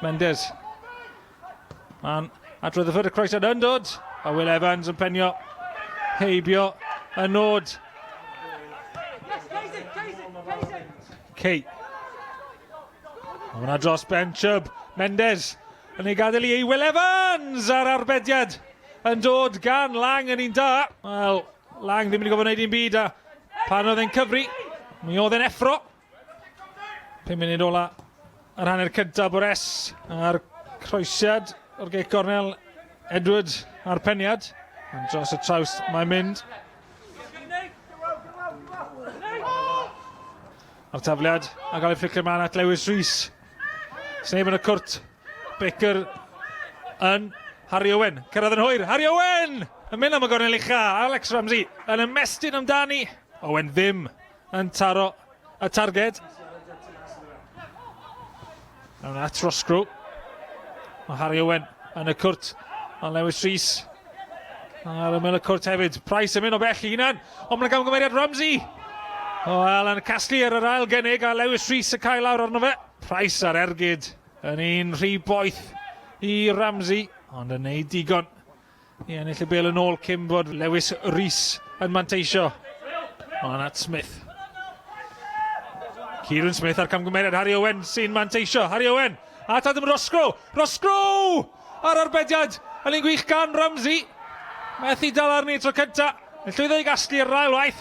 Mendes. Man at Rutherford, y croesiad yn dod. A Will Evans yn penio heibio y nod. Kay. Hwna dros Ben Chubb. Mendes yn ei gadael i Will Evans a'r arbediad yn dod gan Lang yn un da. Wel, Lang ddim wedi gofyn wneud un byd a pan oedd e'n cyfri, mi oedd e'n effro. 5 munud ola yr hanner cyntaf Bores a'r croesiad o'r geic gornel Edwards a'r peniad. Ond dros y traws mae'n mynd. A'r tafliad a gael ei fflicio mlaen at Lewis Rees. Sneb yn y cwrt. Baker yn Harry Owen. Cyrraedd yn hwyr. Harry Owen! Yn mynd am y gornel ucha. Alex Ramsey yn ymestyn amdani. Owen ddim yn taro y targed. Mewn at Roscrow. Mae Harry Owen yn y cwrt. Ond Lewis Rees ar ymyl y cwrt hefyd. Price yn mynd o bell i hunan. Ond mae'n gamgymeriad Ramsey. Wel, yn casglu ar yr ail gynnig a Lewis Rees y cael lawr arno fe. Price ar ergyd yn un rhy boeth i Ramsey, ond yn neud digon i ennill y bel yn ôl cyn bod Lewis Rees yn manteisio. Ond at Smith. Kieran Smith a'r camgymeriad Harry Owen sy'n manteisio. Harry Owen at Adam Roscrow. Roscrow! A'r arbediad yn un gwych gan Ramsey. Methu dal arni tro cynta. Yn llwyddo i gasglu yr ail waith.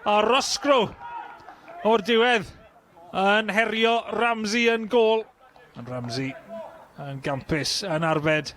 A Roscrow o'r diwedd yn herio Ramsey yn gôl. Yn Ramsey yn gampus yn arbed.